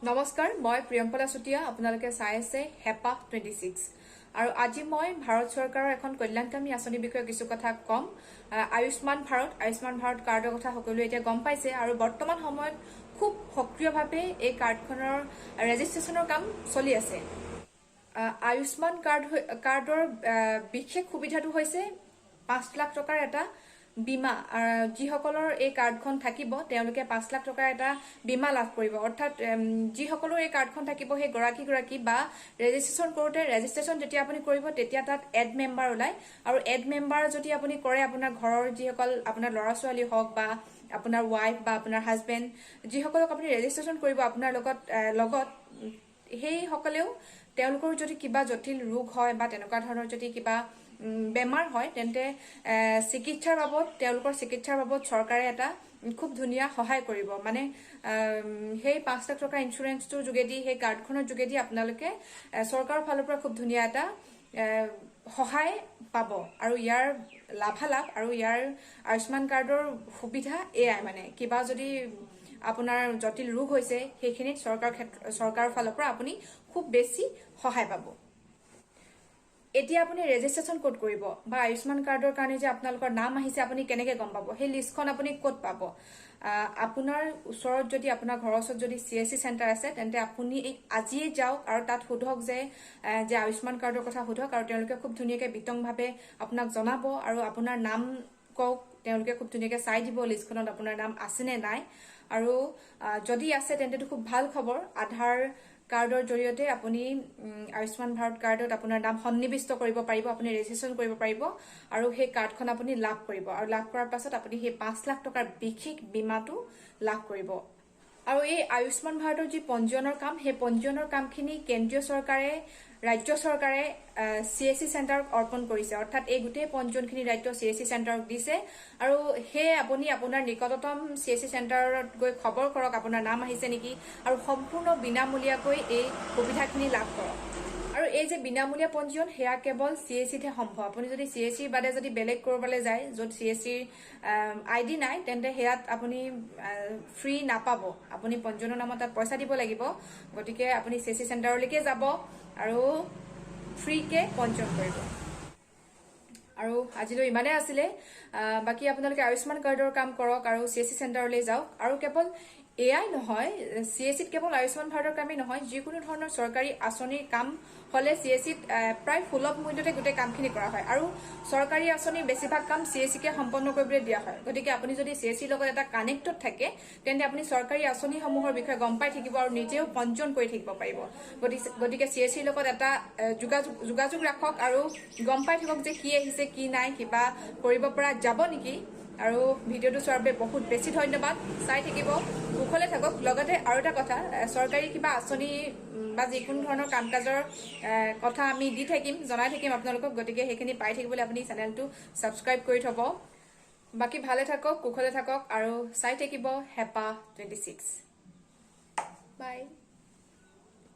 নমস্কাৰ, মই প্ৰিয়ম্পলা চুতীয়া। আপোনালোকে চাই আছে হেঁপাহ 26 আৰু আজি মই ভাৰত চৰকাৰৰ এখন কল্যাণকামী আঁচনিৰ বিষয়ে কিছু কথা ক'ম। আয়ুষ্মান ভাৰত। আয়ুষ্মান ভাৰত কাৰ্ডৰ কথা সকলোৱে এতিয়া গম পাইছে আৰু বৰ্তমান সময়ত খুব সক্ৰিয়ভাৱে এই কাৰ্ডখনৰ ৰেজিষ্ট্ৰেশ্যনৰ কাম চলি আছে। আয়ুষ্মান কাৰ্ডৰ বিশেষ সুবিধাটো হৈছে 5 লাখ টকাৰ এটা বীমা। যিসকলৰ এই কাৰ্ডখন থাকিব, তেওঁলোকে 5 লাখ টকাৰ এটা বীমা লাভ কৰিব। অৰ্থাৎ যিসকলৰ এই কাৰ্ডখন থাকিব, সেই গৰাকী গৰাকী বা ৰেজিষ্ট্ৰেশ্যন কৰোঁতে, ৰেজিষ্ট্ৰেশ্যন যেতিয়া আপুনি কৰিব, তেতিয়া তাত এড মেম্বাৰ ওলায় আৰু এড মেম্বাৰ যদি আপুনি কৰে, আপোনাৰ ঘৰৰ যিসকল আপোনাৰ ল'ৰা ছোৱালী হওক বা আপোনাৰ ৱাইফ বা আপোনাৰ হাজবেণ্ড, যিসকলক আপুনি ৰেজিষ্ট্ৰেশ্যন কৰিব আপোনাৰ লগত, সেইসকলেও তেওঁলোকৰ যদি কিবা জটিল ৰোগ হয় বা তেনেকুৱা ধৰণৰ যদি কিবা বেমাৰ হয়, তেন্তে চিকিৎসাৰ বাবদ, তেওঁলোকৰ চিকিৎসাৰ বাবদ চৰকাৰে এটা খুব ধুনীয়া সহায় কৰিব। মানে সেই 5 লাখ টকাৰ ইঞ্চুৰেঞ্চটোৰ যোগেদি, সেই কাৰ্ডখনৰ যোগেদি আপোনালোকে চৰকাৰৰ ফালৰ পৰা খুব ধুনীয়া এটা সহায় পাব। আৰু ইয়াৰ লাভালাভ আৰু ইয়াৰ আয়ুষ্মান কাৰ্ডৰ সুবিধা এয়াই, মানে কিবা যদি আপোনাৰ জটিল ৰোগ হৈছে, সেইখিনিত চৰকাৰৰ ফালৰ পৰা আপুনি খুব বেছি সহায় পাব। এতিয়া আপুনি ৰেজিষ্ট্ৰেশ্যন ক'ত কৰিব বা আয়ুষ্মান কাৰ্ডৰ কাৰণে যে আপোনালোকৰ নাম আহিছে, আপুনি কেনেকে গম পাব, সেই লিষ্টখন আপুনি ক'ত পাব? আপোনাৰ ওচৰত যদি, আপোনাৰ ঘৰৰ ওচৰত যদি চি এছ চি চেণ্টাৰ আছে, তেন্তে আপুনি এই আজিয়ে যাওক আৰু তাত সোধক যে আয়ুষ্মান কাৰ্ডৰ কথা সোধক আৰু তেওঁলোকে খুব ধুনীয়াকে বিতংভাৱে আপোনাক জনাব। আৰু আপোনাৰ নাম কওক, তেওঁলোকে খুব ধুনীয়াকে চাই দিব লিষ্টখনত আপোনাৰ নাম আছে নে নাই। আৰু যদি আছে, তেন্তেতো খুব ভাল খবৰ। আধাৰ কাৰ্ডৰ জৰিয়তে আপুনি আয়ুষ্মান ভাৰত কাৰ্ডত আপোনাৰ নাম সন্নিৱিষ্ট কৰিব পাৰিব, আপুনি ৰেজিষ্ট্ৰেশ্যন কৰিব পাৰিব আৰু সেই কাৰ্ডখন আপুনি লাভ কৰিব। আৰু লাভ কৰাৰ পাছত আপুনি সেই 5 লাখ টকাৰ বিশেষ বীমাটো লাভ কৰিব। আৰু এই আয়ুষ্মান ভাৰতৰ যি পঞ্জীয়নৰ কাম, সেই পঞ্জীয়নৰ কামখিনি কেন্দ্ৰীয় চৰকাৰে, ৰাজ্য চৰকাৰে চি এছ চি চেণ্টাৰক অৰ্পণ কৰিছে। অৰ্থাৎ এই গোটেই পঞ্জীয়নখিনি দায়িত্ব চি এছ চি চেণ্টাৰক দিছে। আৰু সেয়ে আপুনি আপোনাৰ নিকটতম চি এছ চি চেণ্টাৰত গৈ খবৰ কৰক আপোনাৰ নাম আহিছে নেকি আৰু সম্পূৰ্ণ বিনামূলীয়াকৈ এই সুবিধাখিনি লাভ কৰক। আৰু এই যে বিনামূলীয়া পঞ্জীয়ন, সেয়া কেৱল চি এছ চিতহে সম্ভৱ। আপুনি যদি চি এছ চিৰ বাদে যদি বেলেগ ক'ৰবালৈ যায়, য'ত চি এছ চিৰ আই ডি নাই, তেন্তে সেয়াত আপুনি ফ্ৰী নাপাব। আপুনি পঞ্জীয়নৰ নামত তাত পইচা দিব লাগিব। গতিকে আপুনি চি এছ চি চেণ্টাৰলৈকে যাব আৰু ফ্ৰীকে পঞ্জীয়ন কৰিব। আৰু আজিলৈ ইমানেই আছিলে। বাকী আপোনালোকে আয়ুষ্মান কাৰ্ডৰ কাম কৰক আৰু চি এছ চি চেণ্টাৰলৈ যাওক। আৰু কেৱল এয়াই নহয়, চি এছ চিত কেৱল আয়ুষ্মান ভাৰতৰ কামেই নহয়, যিকোনো ধৰণৰ চৰকাৰী আঁচনিৰ কাম হ'লে চি এছ চিত প্ৰায় সুলভ মূল্যতে গোটেই কামখিনি কৰা হয় আৰু চৰকাৰী আঁচনিৰ বেছিভাগ কাম চি এছ চিকে সম্পন্ন কৰিবলৈ দিয়া হয়। গতিকে আপুনি যদি চি এছ চিৰ লগত এটা কানেক্টত থাকে, তেন্তে আপুনি চৰকাৰী আঁচনিসমূহৰ বিষয়ে গম পাই থাকিব আৰু নিজেও পঞ্জীয়ন কৰি থাকিব পাৰিব। গতিকে চি এছ চিৰ লগত এটা যোগাযোগ ৰাখক আৰু গম পাই থাকক যে কি আহিছে, কি নাই, কিবা কৰিব পৰা যাব নেকি। আৰু ভিডিঅ'টো চোৱাৰ বাবে বহুত বেছি ধন্যবাদ। চাই থাকিব, কুশলে থাকক। লগতে আৰু এটা কথা, চৰকাৰী কিবা আঁচনি বা যিকোনো ধৰণৰ কাম কাজৰ কথা আমি দি থাকিম, জনাই থাকিম আপোনালোকক। গতিকে সেইখিনি পাই থাকিবলৈ আপুনি চেনেলটো ছাবস্ক্ৰাইব কৰি থ'ব। বাকী ভালে থাকক, কুশলে থাকক আৰু চাই থাকিব হেঁপাহ 26। বাই।